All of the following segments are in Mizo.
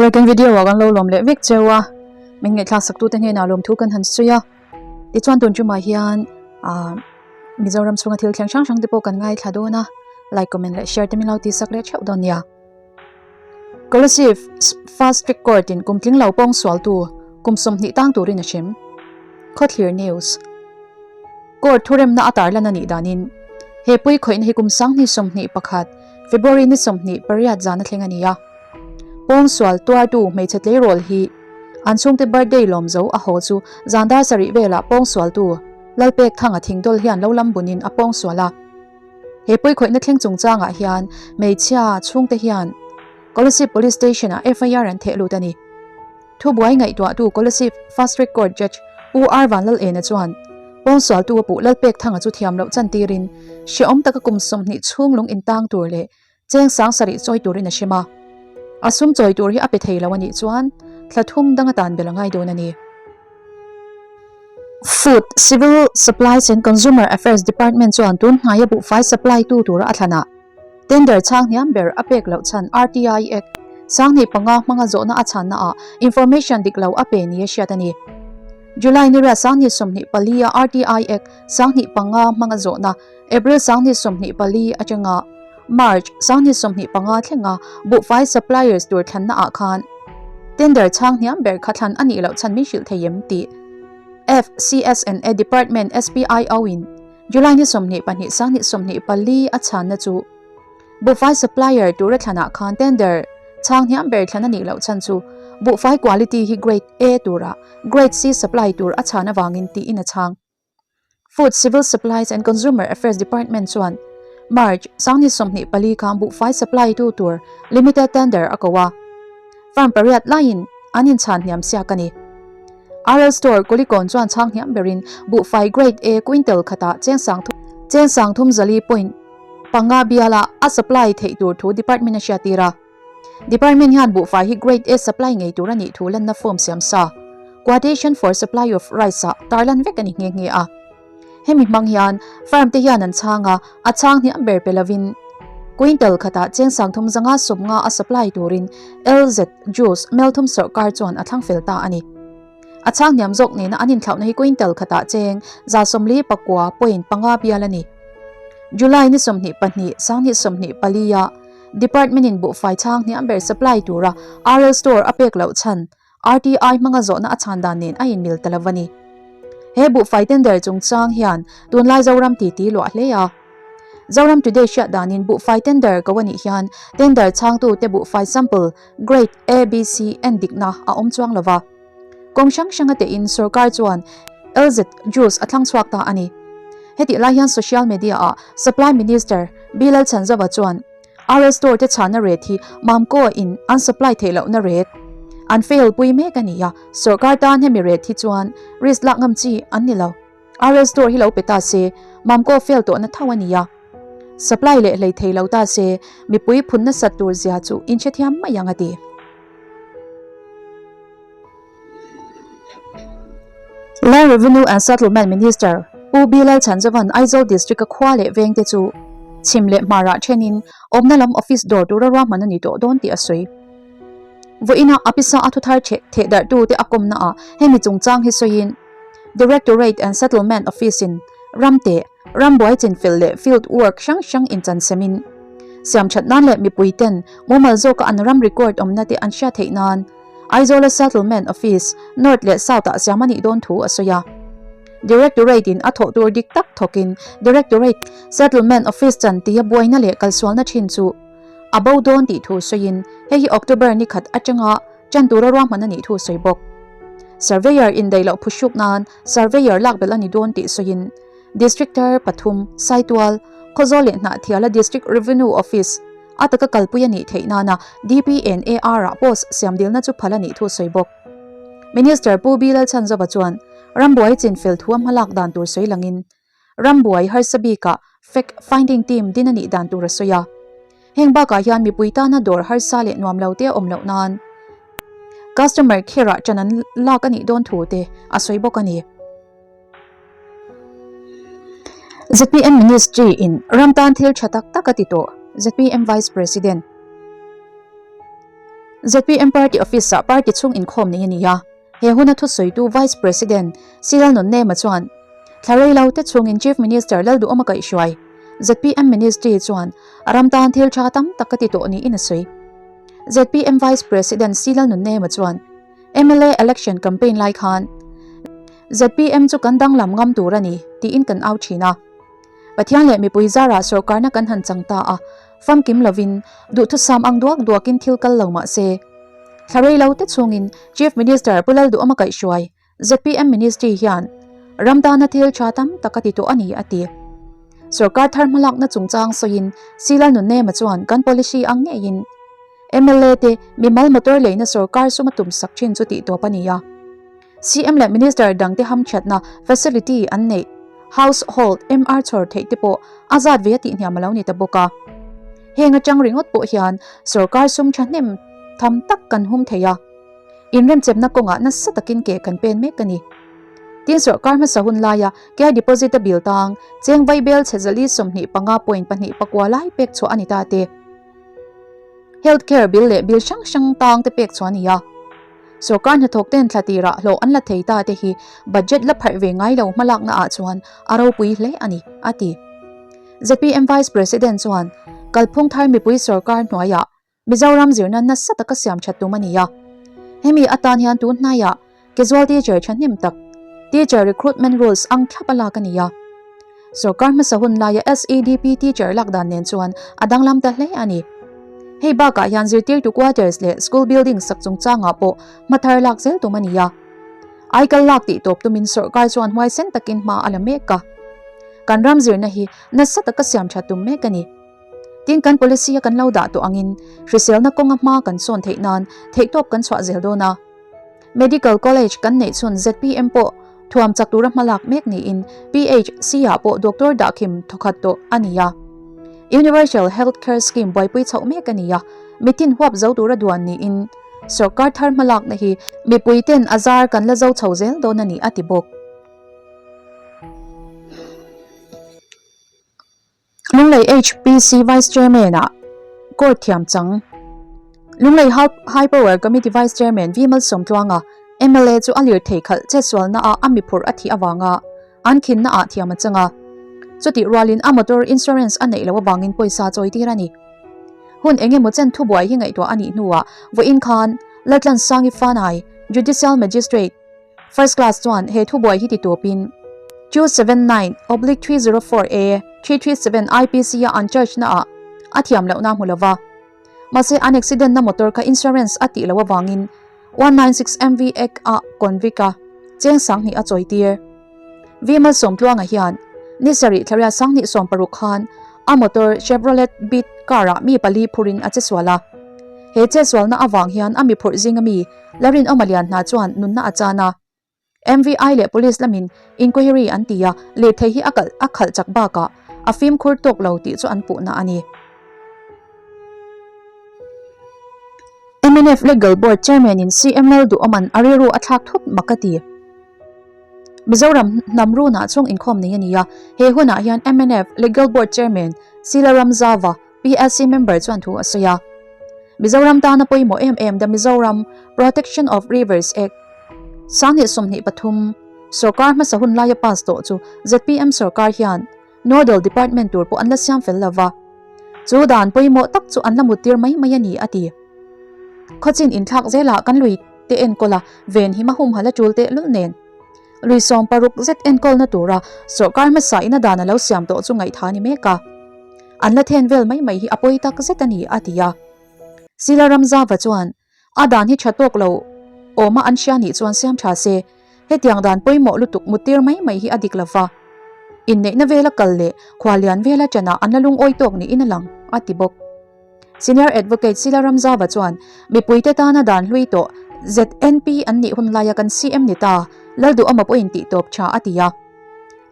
Awle kan video ah kan lo lawm leh vek cheu a, min ngaihthlak sak tute hnenah lawmthu kan han sawi a, tichuan tun tumah hian ah Mizoram chhunga thil thleng hrang hrang te pawh kan ngaithla dawn a, like comment leh share te min lo tih sak leh theuh dawn nia. Kolasib Fast Track Court in kum tling lo pawng sualtu kum 20 tang turin a hrem. Khawthlir News. Court thuremna a tarlan a nih danin he pui khawihna hi kum 2021 February ni 28 zan a thleng a ni a. Pawng sual tuartu hmeichhe tleirawl hi an chhungte birthday lawm zo a haw chu zan dar sarih velah pawng sualtu Lalpek Thanga thingdawl hian lo lam bunin a pawng sual a. He pawikhawihna thleng chungchangah hian hmeichhia chhungte hian Kolasib Police Station-ah FIR an theh lut a ni. Thubuai ngaihtuahtu Kolasib Fast Track Court Judge Pu R Vanlalena chuan pawngsualtu a puh Lalpekthanga chu thiam loh chantirin hrehawm taka kum 20 chhung lung intang tur leh Cheng sang sarih chawi turin a hrem a, a sum chawi tur hi a pe thei lo a nih chuan thla thum dang atan bel a ngai dawn a ni. Food, Civil Supplies and Consumer Affairs Department chuan tun hnaia buhfai supply tu tura a thlanah tender chhang hniam ber a pek loh chhan RTI Act 2005 hmanga zawhna a chhanna ah information dik lo a pe nia hriat a ni. July ni riat 2024 a RTI Act 2005 hmanga zawhna April 2024 atanga March 2025 thlenga buhfai suppliers tur thlanna ah khan tender chhang hniam ber kha thlan a nih loh chhan min hrilh thei em tih FCSNA Department SPIO in July ni 22 2024 a chhanna chu buhfai supplier tura thlanah khan tender chhang hniam ber thlan a nih loh chhan chu buhfai quality hi grade A tura grade C supply tur a chhan avangin tiin a chhang. Food, Civil Supplies and Consumer Affairs Department chuan March 2024 khan buhfai supply tu tur limited tender a ko a, firm pariat laiin an inchhan hniam siak a ni. RL Store Kulikawn chuan chhang hniam berin buhfai grade A quintal khatah cheng sang thum zali point panga biala a supply theih tur thu department a hriattir a. Department hian buhfai hi Grade A supply ngei tur a nih thu lanna form siam sa, Quotation for Supply of Rice ah tarlan vek a ni nghe nghe a. Hemi hmang hian firm te hian an chhang a, a chhang hniam ber pe lovin quintal khatah cheng sangthum zanga sawmnga a supply turin LZ Juice Melthum sawrkar chuan a thlang fel ta a ni. A chhang hniam zawk nena an inthlauhna hi quintal khatah cheng 149 point panga bial a ni. July ni 22, 2024 ah Department in buhfai chhang hniam ber supply tura RL Store a pek loh chhan RTI hmanga zawhna a chhan dan nen a inmil ta lo a ni. He buhfai tender chungchang hian tunlai Zoram titi luah hle a. Zoram Today hriat danin buhfai tender ko a nih hian tender chhangtute buhfai sample grade A, B, C en dikna a awm chuang lo va. Kawng hrang hranga tein sorkar chuan LZ Juice a thlang chhuak ta a ni. Hetih lai hian social media ah Supply Minister B Lalchhanzova chuan RL Store te chhana rate hi Mamco in an supply theih lohna rate an fail pui mek a ni a, sorkar tan hemi rate hi chuan risk lak ngam chi an ni lo. RL Store hi lo pe ta se Mamco fail tawhna tho a ni a. Supply leh hlei thei lo ta se mipui phun nasat tur zia chu inhrethiam mai ang a ti. Land Revenue and Settlement Minister Pu B Lalchhanzova'n Aizawl District-a khua leh vengte chu chhim leh hmarah thenin awmna lam office dawr tura ruahman a ni tawh dawn tih a sawi. Vawiina a pisa a thuthar thehdarhtute a kawmnaah hemi chungchang hi sawiin Directorate and Settlement Office-in ramte Rambuai chinfel leh field work hrang hrang inchansemin, siamthat nan leh mipui ten mumal zawka an ram record awmna te an hriat theih nan Aizawla Settlement Office, North leh South ah siam a nih dawn thu a sawi a. Directorate in a thawh tur dik tak thawkin Directorate Settlement Office chan tia buaina leh kalsualna thin chu a bo dawn tih thu sawiin hei hi October ni khat atanga tan tura ruahman a nih thu sawi bawk. Surveyor indaih loh phuhruk nan Surveyor lak belh a ni dawn tih sawiin District thar pathum, Saitual, Khawzawl leh Hnahthiala District Revenue Office a taka kalpui a nih theih nana DPNAR ah post siam dilna chu phal a nih thu sawi bawk. Minister Pu B Lalchhanzova chuan rambuai chinfel thu a hmalak dan tur sawi langin rambuai harsa bikah fact finding team din a nih dan tur a sawi a. Heng bakah hian mipui tana dawr harsa leh nuam lo te a awm loh nan customer care ah ṭan an lak a nih dawn thu te a sawi bawk a ni. Zpm Ministry in ram tan thil tha tak tak a ti tawh, zpm Vice President. Zpm Party Office-ah party chhung inkhawm nei a ni a. He huna thusawitu Vice President Cyril Nonnema chuan, Thla rei lo te chhungin Chief Minister Lalduhawma kaihhruai zpm Ministry chuan a ram tan thil tha tam tak a ti tawh niin a sawi. Zpm Vice President Cyril Nonnema chuan, mla election campaign lai khan zpm chu kan danglam ngam tur a ni tiin kan au thin a. Pathian leh mipui zarah sorkarna kan han chang ta a, famkim lovin duhthusam ang duak duakin thil kal lo mah se, thla rei lo te chhungin Chief Minister Pu Lalduhawma kaihhruai zpm Ministry hian ram tana thil tha tam tak a ti tawh a ni a ti. Sorkar thar hmalakna chungchang sawiin Sila Nunema chuan kan policy ang ngeiin mla te mimal motor leina sorkar sum a tumsak thin chu tihtawp a ni a. CM leh Minister dangte hamthatna facility an neih household MR chhawr theih te pawh a zat ve a tihhniam a lo ni ta bawk a. Heng atang ringawt pawh hian sorkar sum thahnem tham tak kan hum thei a, inremchemna kawngah nasa takin ke kan pen mek a ni. Tin sorkar hmasa hun laia care deposit a bill tang cheng vaibel chhe zali 25 point pahnih pakua lai pek chhuah a ni ta te. Health care bill leh bill hrang hrang tang te pek chhuah a ni a. Sorkar hnathawk ten thla tirah hlawh an la thei ta te hi budget la pharh ve ngai lo hmalakna ah chuan a ropui hle a ni, a ti. Zpm Vice President chuan kalphung thar mipui sorkar hnuaiah Mizoram zirna nasa taka siam that tum a ni a. Hemi atan hian tun hnaiah casual teacher thahnem tak teacher recruitment rules ang thlap a lak a ni a. Sorkar hmasa hun laia SEDP teacher lak dan nen chuan a danglam ta hle a ni. Hei bakah hian zirtirtu quarters leh school building sak chungchangah pawh hma thar lak zel tum a ni a. Aikal lak tih tawp tumin sorkar chuan huaisen takin hma a la mek a. Kan ram zirna hi nasa taka siam tha tum mek a ni. Tin kan policy a kan lo dah tawh angin hriselna kawnga hma kan sawn theih nan theihtawp kan chhuah zel dawn a. Medical College kan neih chhun zpm pawh thuam chak tura hmalak mek niin PHC ah pawh doctor dahkhim thawkhat tawh a ni a. Universal Health Care Scheme buaipui chhoh mek a ni a, mitin huap zo tura duan niin sorkar thar hmalakna hi mipui ten a zar kan la zo chho zel dawn a ni a ti bawk. Lunglei HPC Vice Chairman ah Court thiam chang. Lunglei High Power Committee Vice Chairman V Malsawmtluanga mla chu a lirthei khalh chetsualna ah a miphurh a thih avanga an khinna ah thiam a chang a. Chutih rualin a motor insurance a neih loh avangin pawisa chawi tir a ni. Hun eng emaw chen thubuai hi ngaihtuah a nih hnuah vawiin khan Laltlansangi Fanai, Judicial Magistrate, First class chuan he thubuai hi ti tawpin 279 oblique 304 A 337 IPC a an charge na ah a thiam lohna hmu lova. Mahse an accident na motor kha insurance a tih loh avangin 196 MV Act ah convict a cheng 2000 a chawi tir. V Malsawmtluanga hian ni sarih thlaria 2016 khan a motor Chevrolet Beat car ah mi pali phurin a che sual a. He che sualna avang hian a mi phurh zinga mi Larinawma lian hna chuan nunna a chan a. MVI leh Police lamin inquiry an ti a, lirthei hi a kalh a khalh chak bakah a fimkhur tawk lo tih chu an puhna a ni. Mnf Legal Board Chairman in CM Lalduhawman a rilru a thlak thut mak a ti. Mizoram hnam runah chhung inkhawm nei a ni a, he hunah hian mnf Legal Board Chairman Sila Ramzava, PSC member chuan thu a sawi a. Mizoram tana pawimawh em em The Mizoram Protection of Rivers Act 2023 sorkar hmasa hun laia pass tawh chu zpm sorkar hian Nodal Department tur pawh an la siam fel lova, chu dan pawimawh tak chu an la muttir mai mai a ni a ti. Khawchin inthlak zelah kan lui te enkawl a, ven him a humhalh a tul tehlul nen. Lui 60 zet enkawlna tura sorkar hmasa in a dan a lo siam tawh chu ngaihtha ni mek a. An la then vel mai mai hi a pawi tak zet a ni, a ti a. Sila Ramzava chuan, A dan hi tha tawk lo awma an hria nih chuan siam tha se, hetiang dan pawimawh lutuk muttir mai mai hi a dik lo va. Inneihna vela kal leh khuallian vela ṭanah an la lungawi tawk niin a lang, a ti bawk. Senior Advocate Sila Ramzava chuan mipuite tana dan hlui tawh ZNP an nih hun laia kan CM ni ta, Lalduhawma pawhin tihtawp tha a ti a.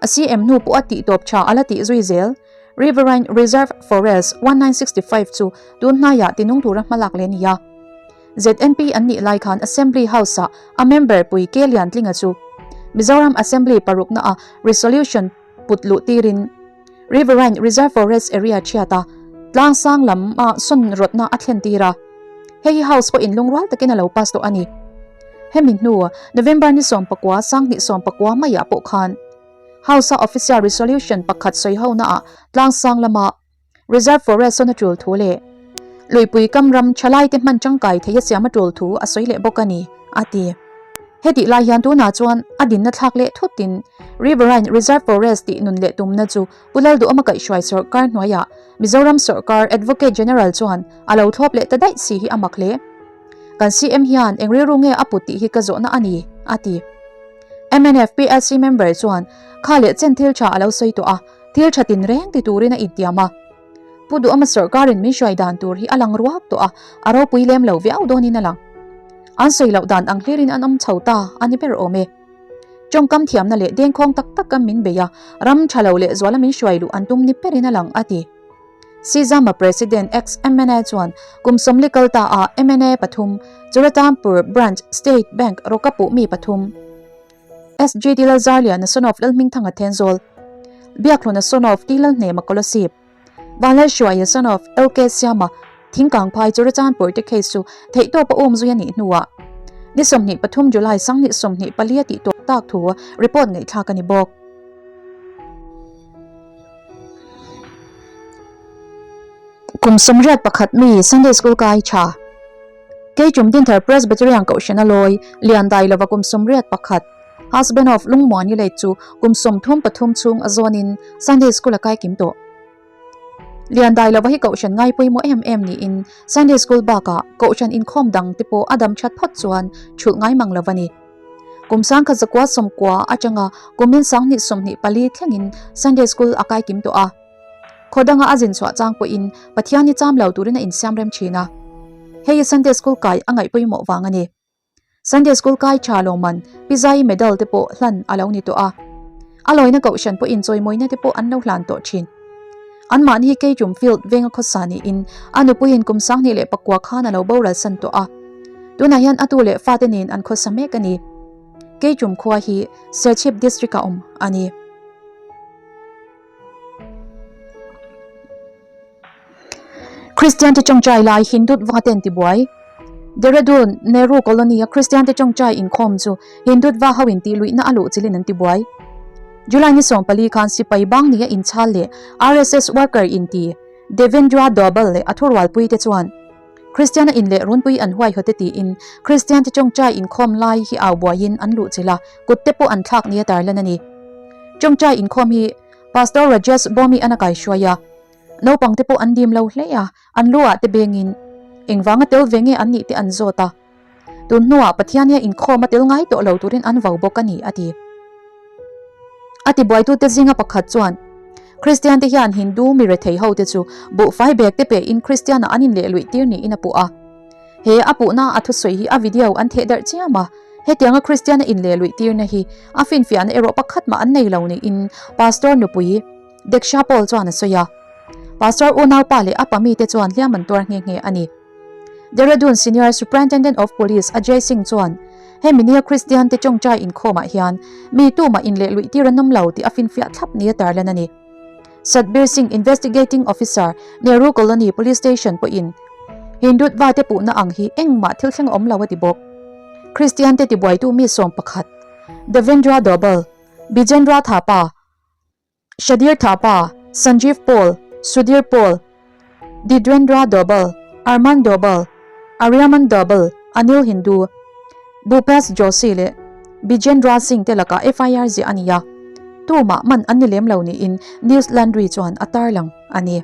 A CM hnu pawh a tihtawp tha a la tih zui zel. Riverine Reserve Forest 1965 chu tun hnaiah tinung tura hmalak leh a ni a. ZNP an nih lai khan Assembly House-ah a member pui K Liantlinga chu Mizoram Assembly parukna-a resolution put luh tirin Riverine Reserve Forest area chhiata tlangsang lama sawn rawtna a thlen tir a. Hei hi House pawhin lungrual takin a lo pass tawh a ni. Hemi hnu, November ni 19, 2019 maiah pawh khan House-a Official Resolution pakhat sawihonaah tlangsang lama Reserve Forest sawn a tul thu leh Luipui kam ram thalaite hman tangkai theih a siam a tul thu a sawi leh bawk a ni, a ti. Hetih lai hian tunah chuan a dinna thlak leh thutin Riverine Reserve Forest tih nun leh tumna chu Pu Lalduhawma kaihhruai sawrkar hnuaiah Mizoram sawrkar Advocate General chuan a lo thlawp leh ta daih si hi a mak hle. Kan CM hian eng rilru nge a put tih hi ka zawhna a ni, a ti. Mnf PLC member chuan kha leh chen thil tha a lo sawi tawh a, thil tha tinreng ti turin a intiam a. Pu Duhawma sawrkarin min hruai dan tur hi a lang ruak tawh a, a ropui lem lo viau dawnin a lang. An sawi loh dan ang hlirin an awm chho ta a ni ber awm e. Tawngkam thiamna leh dengkhawng tak taka min bei a, ram tha lo leh zuala min hruai luh an tum ni berin a lang, a ti. Sizama President ex-MNA chuan kum 40 kal ta ah MNA pathum, Churachandpur Branch State Bank rawka puh mi pathum, SGD Lalzarliana son of Lalhmingthanga Thenzawl, Biakhluna son of T Lalhnema Kolasib, Vanlalhruaia son of LK Siama Thingkangphai Churachandpur te case chu theihtawpa awm zui a nih hnuah ni 23 July 2024 a tih tawp tak thu report ngaihthlak a ni bawk. Kum 81 mi Sunday School kai tha. Keichum Dinthar Presbyterian Kohhran a lawi lian dai lova kum 81 husband of Lungmuani late chu kum 33 chhung a zawnin Sunday School a kai kim tawh. Lian dai lova hi Kohhran ngai pawimawh em em niin Sunday School bakah Kohhran inkhawm dang te pawh a dam that phawt chuan thulh ngai mang lova ni. Kum 1990 atanga kumin 2024 thlengin Sunday School a kai kim tawh a. Khaw danga a zin chhuah chang pawhin Pathian hi cham lo turin a insiam rem thin a. Hei hi Sunday School kai a ngaih pawimawh vang a ni. Sunday School kai tha lawmman Pizai medal te pawh hlan a lo ni tawh a. A lawina kohhran pawhin chawimawina te pawh an lo hlan tawh thin. Anmahni hi Keitum Field venga khawsa niin a nupuiin kum 2009 khan a lo boral san tawh a. Tunah hian a tu leh fate nen an khawsa mek a ni. Keitum khua hi Serchhip District-a awm a ni. Kristian te tawngtai lai Hindutva ten tibuai. Dehradun, Nehru Colony a Kristian te tawngtai inkhawm chu Hindutva ho in tih luihna a luh chilin an tibuai. July ni 14 khan sipai bang nia inchhal leh RSS worker inti Devendra Dobal leh a thurualpui te chuan Kristiana in leh runpui an huaihawt e tiin Kristian te tawngtai inkhawm lai hi au buaiin an luh chilh a, kut te pawh an thlak nia tarlan a ni. Tawngtai inkhawm hi Pastor Rajesh Bomi an a kaihruai a, naupang te pawh an dim lo hle a, an lu ah te bengin engvanga tel ve nge an nih te an zawt a. Tun hnuah Pathiania inkhawm a tel ngai tawh lo turin an vo bawk a ni, a ti. A tibuaitute zinga pakhat chuan, Kristian te hian Hindu mi rethei ho te chu buhfai bag te pein Kristian-ah an inleh luih tir niin a puh a. He a puhna a thusawi hi a video an theh darh chiam a, hetianga Kristian-a inleh luih tirna hi a finfiahna erawh pakhat mah an nei lo niin Pastor nupui Deksha Paul chuan a sawi a. Pastor unaupa leh a pamite chuan hliam an tuar nghe nghe a ni. Dehradun Senior Superintendent of Police Ajay Singh chuan hemi nia Kristian te tawngtai inkhawmah hian mi tumah inleh luih tir an awm lo tih a finfiah thlap nia tarlan a ni. Satbir Singh Investigating Officer, Nehru Colony Police Station pawhin Hindutva te puhna ang hi engmah thil thleng a awm lo a ti bawk. Kristian te tibuaitu mi sawm pakhat Devendra Dobal, Bijendra Thapa, Shadir Thapa, Sanjeev Paul, Sudhir Paul, Didrendra Dobal, Arman Dobal, Aryaman Dobal, Anil Hindu, Bhupesh Joshi leh Bijendra Singh te lakah FIR ziah a ni a, tumah man an ni lem lo niin News Laundry chuan a tarlang a ni.